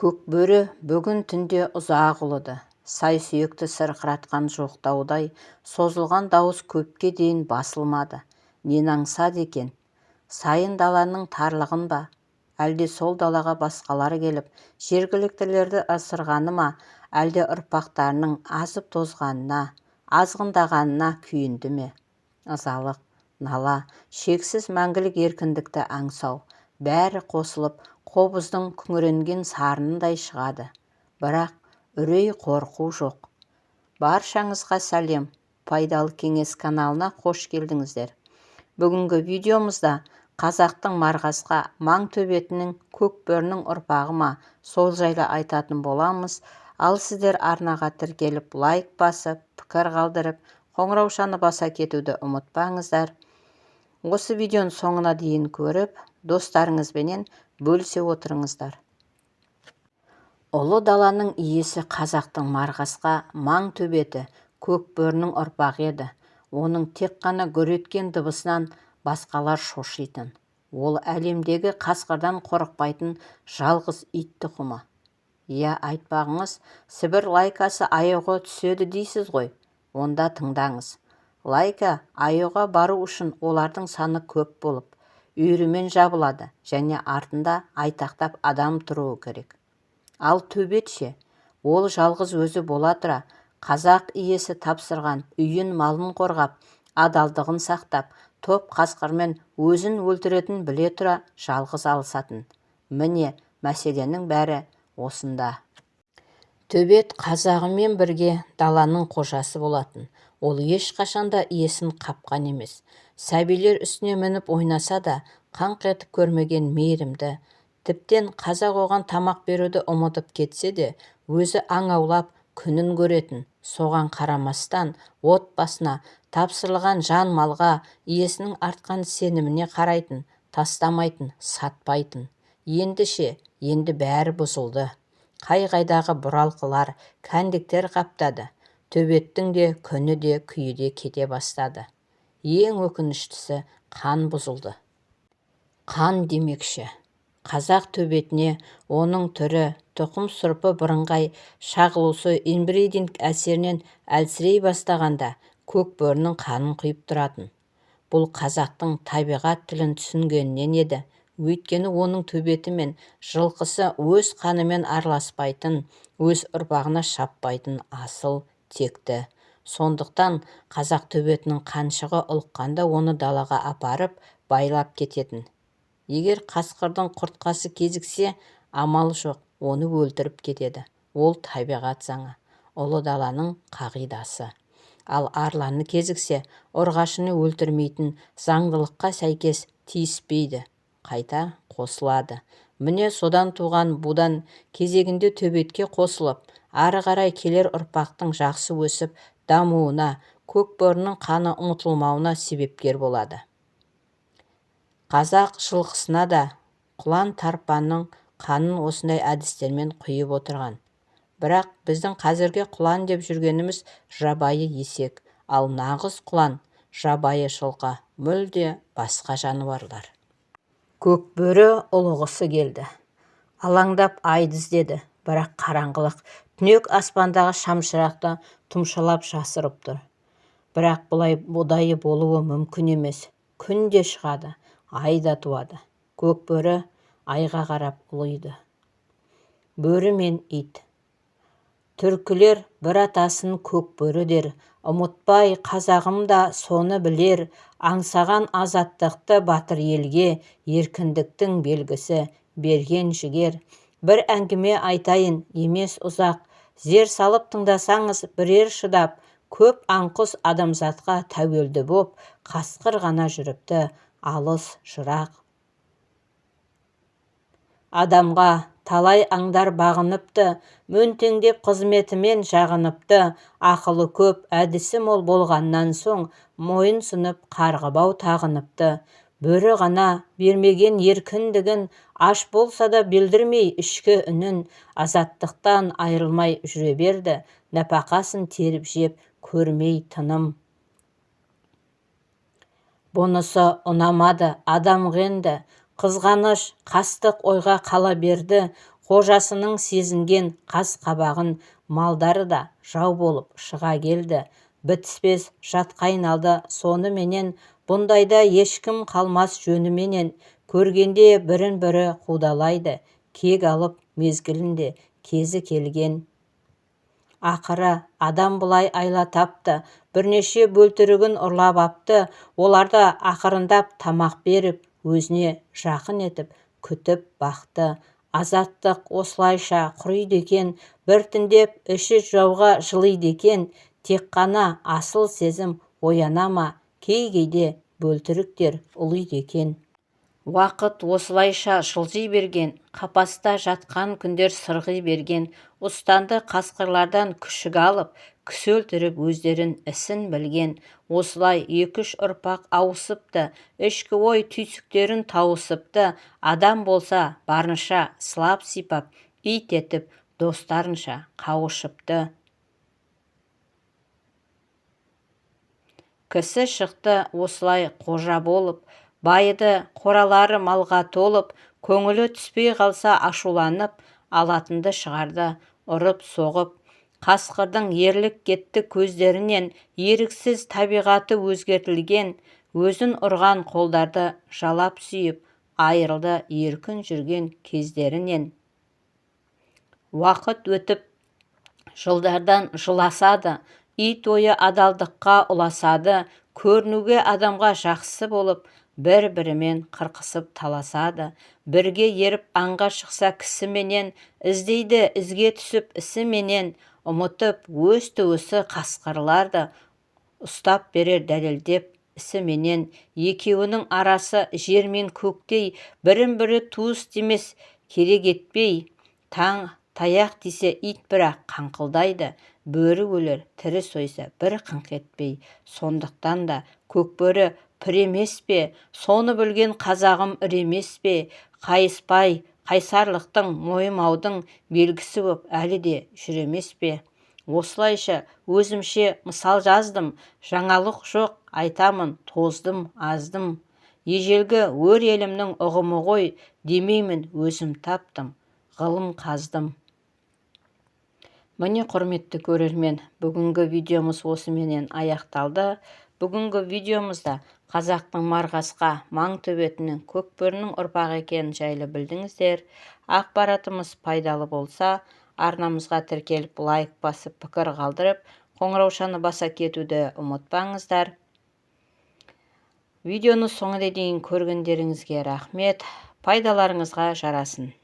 Көкбөрі бүгін түнде ұзақ ұлыды. Сай-сүйекті сырқыратқан жоқтаудай созылған дауыс көпке дейін басылмады. Нені аңсады екен? Сайын даланың тарлығын ба? Әлде сол далаға басқалар келіп, жергіліктілерді ысырғаны ма, әлде ұрпақтарының азып-тозғанына, азғындағанына күйінді ме? Ызалық, нала, шексіз мәңгілік еркіндікті аңсау, бәрі қосылып, қобыздың күңіренген сарынындай шығады. Бірақ үрей, қорқу жоқ. Баршаңызға сәлем! Пайдалы кеңес каналына қош келдіңіздер. Бүгінгі видеомызда қазақтың марғасқа маң төбетінің, көкбөрінің ұрпағы ма, сол жайлы айтатын боламыз. Ал сіздер арнаға тіркеліп, лайк басып, пікір қалдырып, қоңыраушаны баса кетуді ұмытпаңыздар. Осы видеоны соңына дейін көріп, достарыңызбенен бөлісе отырыңыздар. Ұлы даланың иесі қазақтың марғасқа маң төбеті көкбөрінің ұрпағы еді. Оның тек қана гүр еткен дыбысынан басқалар шошитын. Ол әлемдегі қасқырдан қорықпайтын жалғыз ит тұқымы. Иә, айтпағыңыз, Сібір лайкасы аюға түседі дейсіз ғой. Онда тыңдаңыз. Лайка аюға бару үшін олардың саны көп болып, үйірімен жабылады және артында айтақтап адам тұруы керек. Ал төбет ше? Ол жалғыз өзі бола тұра, қазақ иесі тапсырған үйін, малын қорғап, адалдығын сақтап, топ қасқырмен өзін өлтіретін біле тұра жалғыз алысатын. Міне, мәселенің бәрі осында. Төбет қазағымен бірге даланың қожасы болатын. Ол ешқашан да иесін қапқан емес. Сәбилер үстіне мініп ойнаса да, қаңқ етіп көрмеген мейірімді. Тіптен қазақ оған тамақ беруді ұмытып кетсе де, өзі аң аулап күнін көретін. Соған қарамастан отбасына, тапсырылған жан малға, иесінің артқан сеніміне қарайтын, тастамайтын, сатпайтын. Енді ше, енді бәрі бұзылды. Қай-қайдағы бұралқылар, кәндіктер қаптады. Төбеттің де күні де, күйі де кете бастады. Ең өкініштісі, қан бұзылды. Қан демекші, қазақ төбетіне оның түрі, тұқым сұрпы бірыңғай шағылысу, инбридинг әсерінен әлсірей бастағанда көкбөрінің қанын құйып тұратын. Бұл қазақтың табиғат тілін түсінгенінен еді. Өйткені оның төбеті мен жылқысы өз қанымен араласпайтын, өз ұрпағына шаппайтын асыл, текті. Сондықтан қазақ төбетінің қаншығы ұлыққанда оны далаға апарып, байлап кететін. Егер қасқырдың құртқасы кезіксе, амал жоқ, оны өлтіріп кетеді. Ол табиғат заңы, ұлы даланың қағидасы. Ал арланы кезіксе, ұрғашыны өлтірмейтін заңдылыққа сәйкес тиіспейді, қайта қосылады. Міне, содан туған будан кезегінде төбетке қосылып, ары қарай келер ұрпақтың жақсы өсіп, дамуына, көкбөрінің қаны ұмытылмауына себепкер болады. Қазақ жылқысына да құлан тарпанның қанын осындай әдістермен құйып отырған. Бірақ біздің қазіргі құлан деп жүргеніміз жабайы есек, ал нағыз құлан, жабайы жылқы мүлде басқа жануарлар. Көкбөрі ұлығысы келді. Алаңдап айды іздеді, бірақ қараңғылық түнек аспандағы шамшырақты тұмшалап жасырып тұр. Бірақ бұлай ұдайы болуы мүмкін емес. Күн де шығады, ай да туады. Көкбөрі айға қарап ұлиды. Бөрі мен ит. Түркілер бір атасын көкбөрі дер, ұмытпай қазағым да соны білер, аңсаған азаттықты батыр елге еркіндіктің белгісі берген жігер. Бір әңгіме айтайын, емес ұзақ, зер салып тыңдасаңыз бірер шыдап, көп аң-құс адамзатқа тәуелді боп, қасқыр ғана жүріпті алыс, жырақ. Адамға талай аңдар бағыныпты, мөнтеңдеп қызметімен жағыныпты, ақылы көп, әдісі мол болғаннан соң мойынсұнып қарғыбау тағыныпты. Бөрі ғана бермеген еркіндігін, аш болса да білдірмей ішкі үнін, азаттықтан айырылмай жүре берді, нәпақасын теріп жеп, көрмей тыным. Бұнысы ұнамады адамға енді, қызғаныш, қастық ойға қала берді. Қожасының сезінген қас-қабағын малдары да жау болып шыға келді. Бітіспес жатқа айналды соныменен. Бұндайда ешкім қалмас жөніменен. Көргенде бірін-бірі қудалайды. Кек алып мезгілінде кезі келген. Ақыры адам былай айла тапты. Бірнеше бөлтірігін ұрлап апты. Оларды ақырындап тамақ беріп, өзіне жақын етіп, күтіп бақты. Азаттық осылайша құриды екен. Біртіндеп іші жауға жылиды екен. Тек қана асыл сезім ояна ма, кей-кейде бөлтіріктер ұлиды екен. Уақыт осылайша жылжи берген. Қапаста жатқан күндер сырғи берген. Ұстанды қасқырлардан күшік алып, кісі өлтіріп өздерін ісін білген. Осылай екі-үш ұрпақ ауысыпты. Ішкі ой түйсіктерін тауысыпты. Адам болса барынша сылап-сипап, ит етіп достарынша қауышыпты. Кісі шықты осылай қожа болып. Байыды қоралары малға толып. Көңілі түспей қалса ашуланып, алатынды шығарды ұрып-соғып. Қасқырдың ерлік кетті көздерінен. Еріксіз табиғаты өзгертілген. Өзін ұрған қолдарды жалап сүйіп, айырылды еркін жүрген кездерінен. Уақыт өтіп, жылдардан жыл асады. Ит ойы адалдыққа ұласады. Көрінуге адамға жақсы болып, бір-бірімен қырқысып таласады. Бірге еріп аңға шықса кісіменен, іздейді ізге түсіп ісіменен. Ұмытып өз туысы қасқырларды, ұстап берер дәлелдеп ісіменен. Екеуінің арасы жер мен көктей, бірін-бірі туыс демес керек етпей. Таң таяқ тисе ит бірақ қаңқылдайды. Бөрі өлер тірі сойса бір қыңқ етпей. Сондықтан да көкбөрі пір емес пе? Соны білген қазағым ір емес пе? Қайыспай қайсарлықтың, мойымаудың белгісі боп әлі де жүр емес пе? Осылайша өзімше мысал жаздым. Жаңалық жоқ, айтамын, тоздым, аздым. Ежелгі өр елімнің ұғымы ғой демеймін, өзім таптым, ғылым қаздым. Міне, құрметті көрермен, бүгінгі видеомыз осыменен аяқталды. Бүгінгі видеомызда қазақтың марғасқа маң төбетінің, көкбөрінің ұрпағы екенін жайлы білдіңіздер. Ақпаратымыз пайдалы болса, арнамызға тіркеліп, лайк басып, пікір қалдырып, қоңыраушаны баса кетуді ұмытпаңыздар. Видеоны соңына дейін көргендеріңізге рахмет. Пайдаларыңызға жарасын.